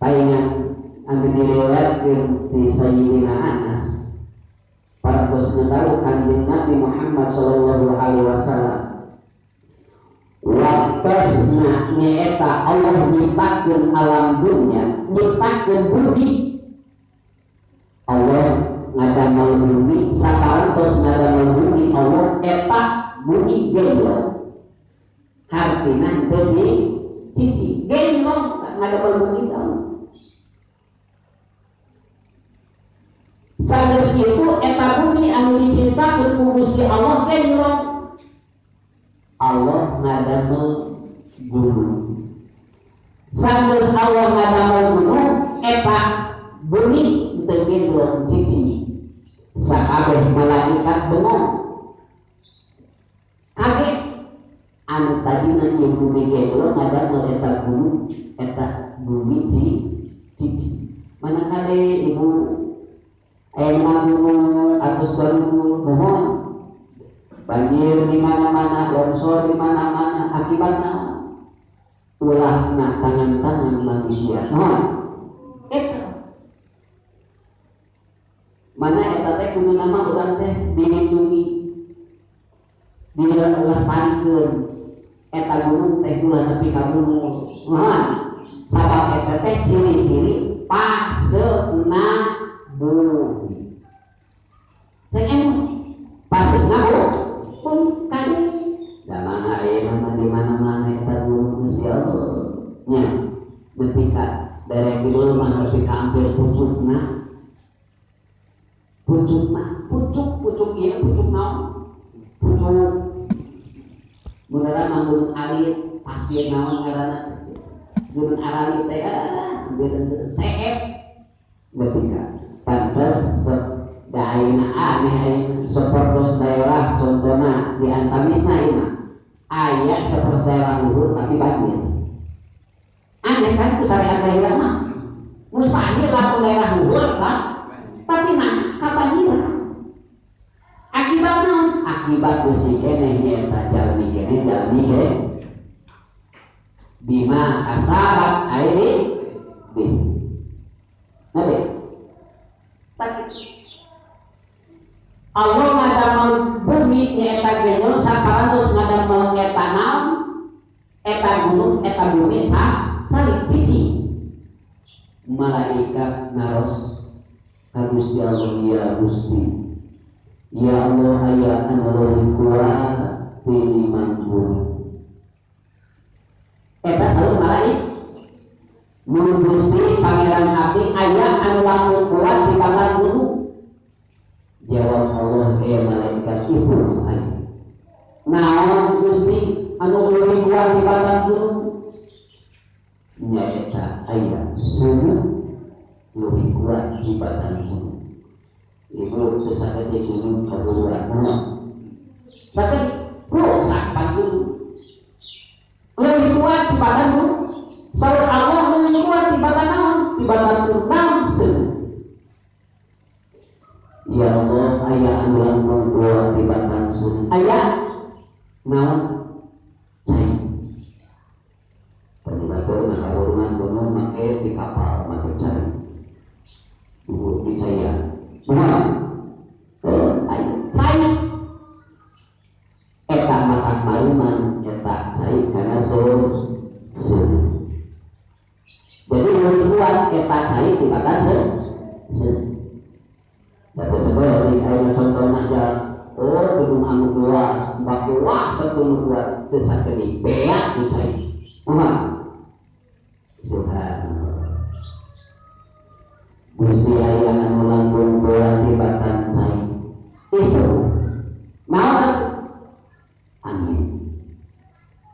Paingan anu diriwayatkeun ti Sayyidina Anas parantos ngadawu Kanjeng Nabi Muhammad sallallahu alaihi wasallam, waktosna nyaeta Allah nyiptakeun alam dunia, nyiptakeun bumi, Allah ngadamel bumi. Saparantos ngadamel bumi Allah, eta bumi genjlong, hartina teu cici, genjlong ngadamel bumi Allah. Sageus kitu eta bumi anu diciptakeun ku Gusti Allah genjlong, Allah ngadamel gunung. Sageus Allah ngadamel gunung, eta bumi teu genjlong, cici. Sakabeh malaikat bengong, kaget, anu tadina ieu bumi genjlong ngadamel eta gunung, eta bumi cici. Mana kade ibu aya gunung atus baru mohon banjir di mana-mana, longsor di mana-mana, akibatna ulahna tangan-tangan manusia. Mohon eta mana eta teh kudu nama urang teh dilindungi, dilestarikeun eta gunung teh, ulah nepi ka gunung. Mohon, sabab eta teh ciri-ciri paseuna bumi. Cek emang paseuna bumi kan da mana aya di mana-mana eta gunung Gusti Allah nya, nepi ka daerah kidul mah nepi ka hampir pucukna, pucukna, pucuk pucuk ieu pucuk naon, pucuk beneran mah gunung alit pasir naon ngaranna, gunung Arali teh hampir seep nepi ka pantes da ayeuna aneh ayeuna sapertos daerah, contohna di antawisna ieu mah aya sapertos daerah luhur tapi banjir. Aneh kan? Ku syariat daerah mah mustahil lamun daerah luhur kan, tapi nah kabanjiran. Akibat naon? Akibat besi keneh nyaeta jalmi keneh, jalmi keneh bima kasabat aidi di nabi tak. Allah ngadamel bumi nyaeta genyol, saparantos ngadamel eta naon, eta gunung, eta bumi calik cici, malaikat naros ka Gusti Allah, "Ya Gusti, ya Allah, aya anu leuwih kuat tinimbang bumi?" Eta saur malaikat, "Mun Gusti Pangeran abdi, aya anu langkung kuat tibatan gunung?" Jawab Allah, "Eh malaikat, ibu aya." "Naon Gusti anu leuwih kuat tibatan gunung?" "Nyaeta aya seuneu leuwih kuat tibatan gunung." Ibu teu sakedik gunung kaburuan, mohon sakedik rusak pan gunung leuwih kuat tibatan gunung. Saur Allah, leuwih kuat tibatan naon? Tibatan gunung. Naon? Seuneu. "Ya Allah, aya anu langkung kuat tibatan seuneu?" "Aya." "Naon?" "Cai." Perlu mah kaburungan gunung make di kapal, make cai dulu di caian. Mohon ayo cai eta matak maluman eta cai karena seuneu, jadi lebih kuat eta cai tibatan seuneu. Data sebelah ayeuna contohna aja, oh gedung anu kuat, baki wah betul kuat, teu sakedik beak ku cai. Mohon subhanallah. "Gusti, aya anu langkung kuat tibatan cai?" "Itu naon?" "Angin.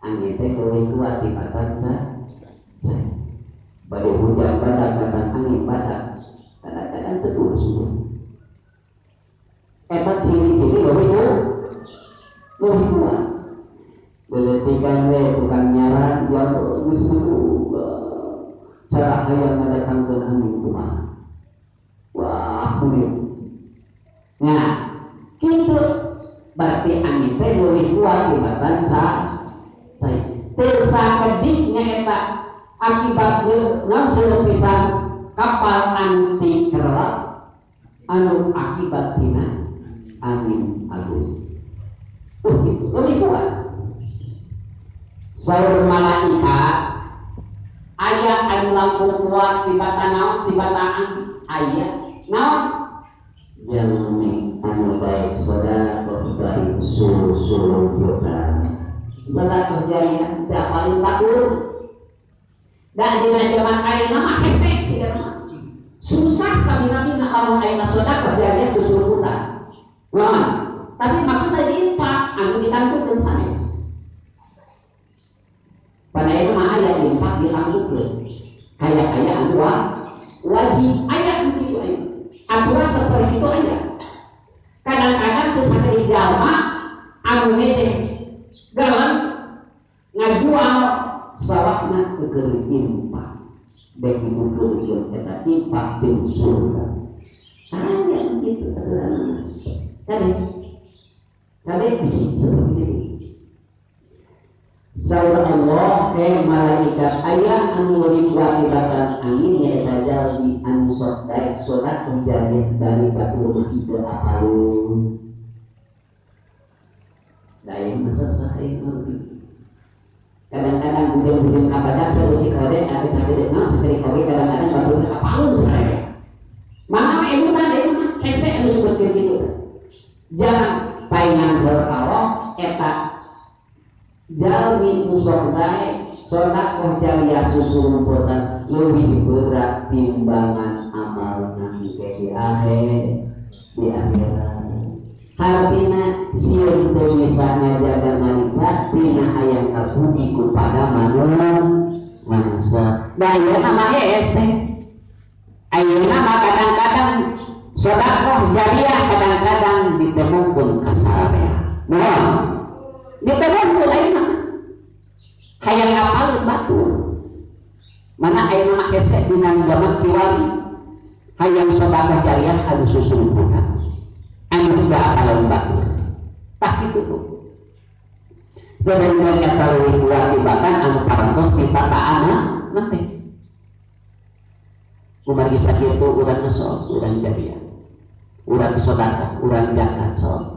Angin teh leuwih kuat tibatan cai. Bade hujan badak datang angin badak, kadang-kadang teu terus hujan." Eta ciri-ciri leuwih leuwih kuat. Beleutikan we tukang nyaran, ya geus cara hayang ngadatangkeun angin kumaha, wah kulit. Nah kitu berarti angin teh leuwih kuat tibatan cai. Teu sakedik nyaeta Akibat naon seueur pisan kapal anu tikerelap anu akibat tina angin agung. Gitu, lebih kuat. Saur malaikat, aya anu langkung kuat tibatan naon, tibatan aya naon jalmi anu baik sedekah baik susulumputan, sedekah jariah teu paling batur. Dan dina zaman ayeuna mah hese sih mah susah kami-kami lamun ayeuna sedekah jariah susulumputan. Wah, tapi maksudnya infak anu ditangtukeun sanes. Pada itu mah aya infak ditangtukeun kaya-kaya anu wajib, aya begitu, aya aturan seperti itu. Aya kadang-kadang teu sakedik jalma anu ngece galang ngajual sawahna keur infak, dek dibukeun eta infak di surga. Aya begitu aturan kade kade bisi seperti itu. Saur Allah, eh malaikat, aya anu leuwih kuat tibatan angin, nyaeta jalmi anu sok daek sedekah jariah dari batur mah teu apalun. Da ieu mah sesah ieu ngerti. Kadang-kadang bujang-bujang kabadak saeutik kode atuh sakedeuk naon sakedik oge, kadang-kadang batur apalun sareng. Mangga mah emutan ieu mah hese anu sebutkeun kitu. Jangan paingan saur Allah, eta jalmi nu sok daek sedekah jariah susulumputan leuwih berat timbangan amalna engke di akhir, di akhirat. Hartina sieun teu bisa ngajaga ngariksa tina hayang kapuji kepada manusia. Da ayeuna mah hese, ayeuna mah kadang-kadang sedekah jariah kadang-kadang ditemukeun ka sararea. Mohon ditemukeun ayeuna hayang apaleun batur. Mana ayeuna mah hese dina zaman kiwari hayang sedekah jariah anu susulumputan anu teu apaleun batur. Tah kitu tuh. Sedangkan eta leuwih kuat tibatan anu parantos ditataana nanti. Kumargi sakitu urang sok urang jariah, urang sedekah, urang zakat sok.